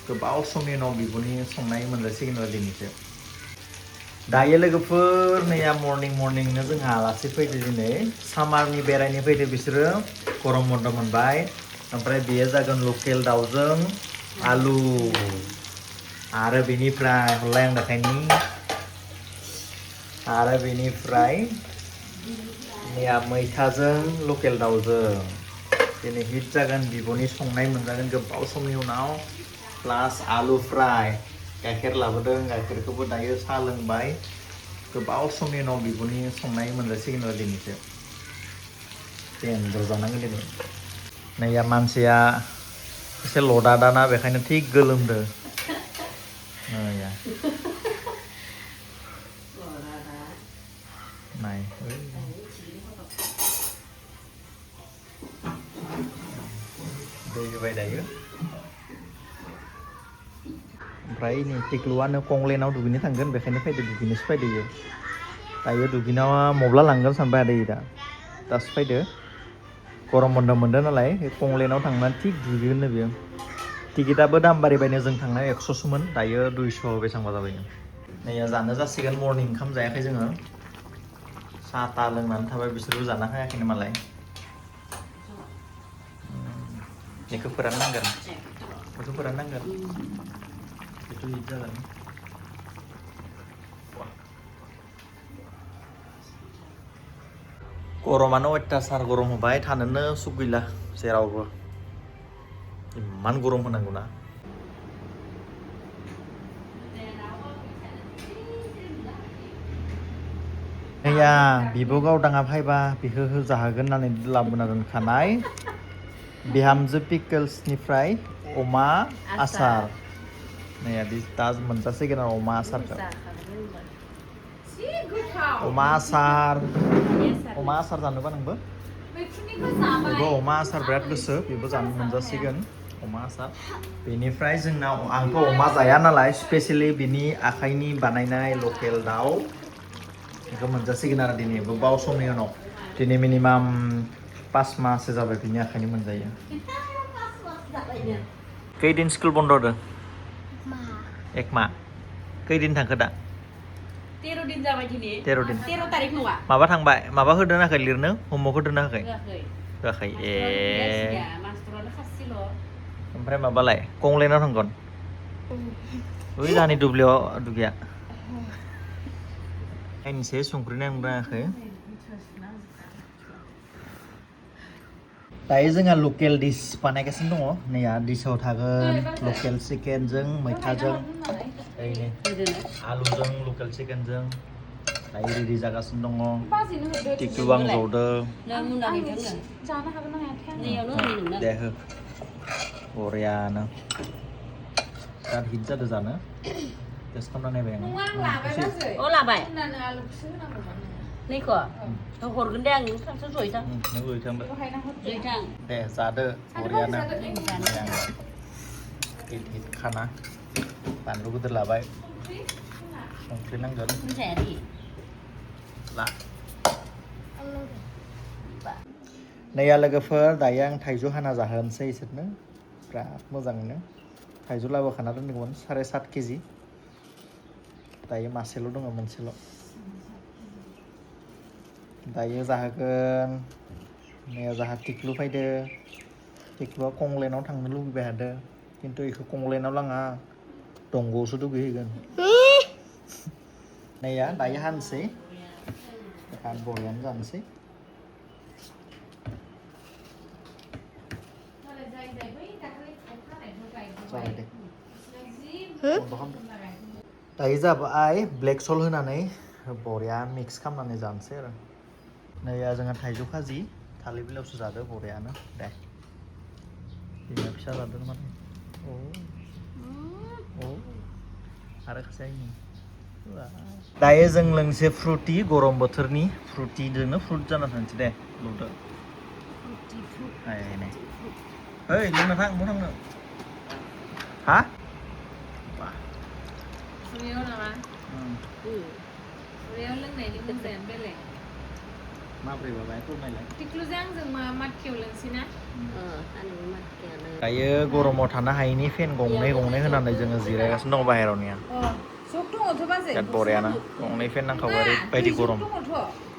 गोबाव समनि उनाव बिब'नि संनाय मोनजासिगोन आरो दिनैसो दायो लोगोफोर नैया मर्निंनो जोंहा आलासि फैदो दिनै सामारनि बेरायनो फैदो बिसोरो गरम बन्द मोनबाय ओमफ्राय बेयो जागोन लकेल दाउजों आलु आरो बेनिफ्राय हरलाय आं दाखायनि आरो बेनिफ्राय नैया मैथाजों लकेल दाउजों दिनै हिट जागोन बिब'नि संनाय मोनजागोन गोबाव समनि उनाव प्लास आलु फ्राय गाइखेर लाबोदों गाइखेरखौबो दायो साहा लोंबाय गोबाव समनि उनाव बिब'नि संनाय मोनजासिगोन आरो दिनैसो एन्जर जानांगोन दिनै नैया मानसिया एसे लदा दाना बेखायनो थिग गोलोमदो नैया नाय दै होबाय दायो ओमफ्राय नै टिक्लुआनो कंलेनाव दुगैनो थांगोन बेखायनो फैदो दुगैनोसो फैदो इयो दायो दुगैनायाव मब्ला लांगोन सानबाय आदै दासो फैदो गरम बन्द मोनदों नालाय कंलेनाव थांनानै थिग दुगैगोननो बियो टिकेटआबो दाम बारायबायनो जों थांनाय 100सोमोन दायो 200 बेसेबांबा जाबायनो नैया जानो जासिगोन मर्निं ओंखाम जायाखै जोङो साहा ता लोंनानै थाबाय बिसोरबो जाना हायाखैनो मालाय बेखौ फोराननांगोन बेखौ फोराननांगोन बेथ' हिट जागोन गरमानो अयथासार गरम होबाय थानोनो सुख गैला जेरावबो इमान गरम होनांगौना नैया बिब' गावदाङा फायबा बिखौ जाहोगोन होननानै लाबोना दोनखानाय बिहामजो पिकोल्सनिफ्राय अमा आसार नैया दा मोनजासिगोन आरो अमा आसारखौ अमा आसार जानोबा नोंबो बेबो अमा आसार बिराद गोसो बेबो जानो मोनजासिगोन अमा आसार बेनिफ्राय जोंनाव आंथ' अमा जाया नालाय स्पेसियेलि बिनि आखाइनि बानायनाय लकेल दाउ बेखौ मोनजासिगोन आरो दिनै गोबाव समनि उनाव दिनै मिनिमाम 5 माससो जाबाय बिनि आखाइनि मोनजायो खैदिन स्कुल बन्द होदों एक माह खैदिन थांखो दा 13 दिन जाबाय दिनै 13 तारिख नङा माबा थांबाय माबा होदों ना होआखै लिरनो हमवर्क होदों ना होआखै होआखै ए मास्टरानो खासेल' ओमफ्राय माबालाय कंलेनाव थांगोन ओइ जाहानि दुब्लियाव दुगिया नायनोसै संख्रि नांदोंना दायो जोंहा लकेल डिस बानायगासिनो दङ नैया डिसाव थागोन लकेल चिकेनजों मैथाजों ओरैनो आलुजों लकेल चिकेनजों दायो रेडि जागासिनो दङ टिकटु आं जदो दे हो बरियानो बिराद हिट जादों जानो टेस्ट खालामना नायबाय आं लाबाय नैखौ हरगोन दे आं नों थांसो जयथां नों जयथां दे जादो बरियानो हिट खाना बानलु गिदिर लाबाय संख्रि नांगोन ला नैया लोगोफोर दायो आं थाइजौ हाना जाहोनोसै इसोरनो बिराद मोजाङैनो थाइजौ लाबोखाना दोनदोंमोन 7.5 केजि दायो मासेल' दङ मोनसेल' दायो जाहोगोन नैया जाहा टिक्लु फैदो टिक्लुआ कंलेनाव थांनो लुबैबाय थादों खिन्थु बेखौ कंलेनाव लाङा दंग'आवसो दुगैहोगोन नैया दायो हानोसै बरियानो जानोसै जाबाय दे दायो जाबाय ब्लेक सल्ट होनानै बरिया मिक्स खालामनानै जानोसै आरो नैया जोंहा थाइजौ खाजि थालिर बिलाइयावसो जादो बरियानो दे बिमा फिसा जादों माने औ आरो खासेयानो दायो जों लोंसे फ्रुटि गरम बोथोरनि फ्रुटिजोंनो फ्रुट जाना थानोसै दे लुदो ओइ लोंना थां बहा थांनो हा खुरैयाव नामा खुरैयाव लोंनायनि मजायानो बेलेग माब्रै बाबाय फोरमायलाय टिक्लुजों आंजों माटकियाव लोंसै ना आंनि मानसियानो दायो गरमाव थानो हायैनि फेन गंनै होनानै जोङो जिरायगासिनो दङ बाहेरावनिया जग दङथ' बाजै बिराद बरियाना गंनै फेन नांखागौ ओरैबायदि गरम दङथ'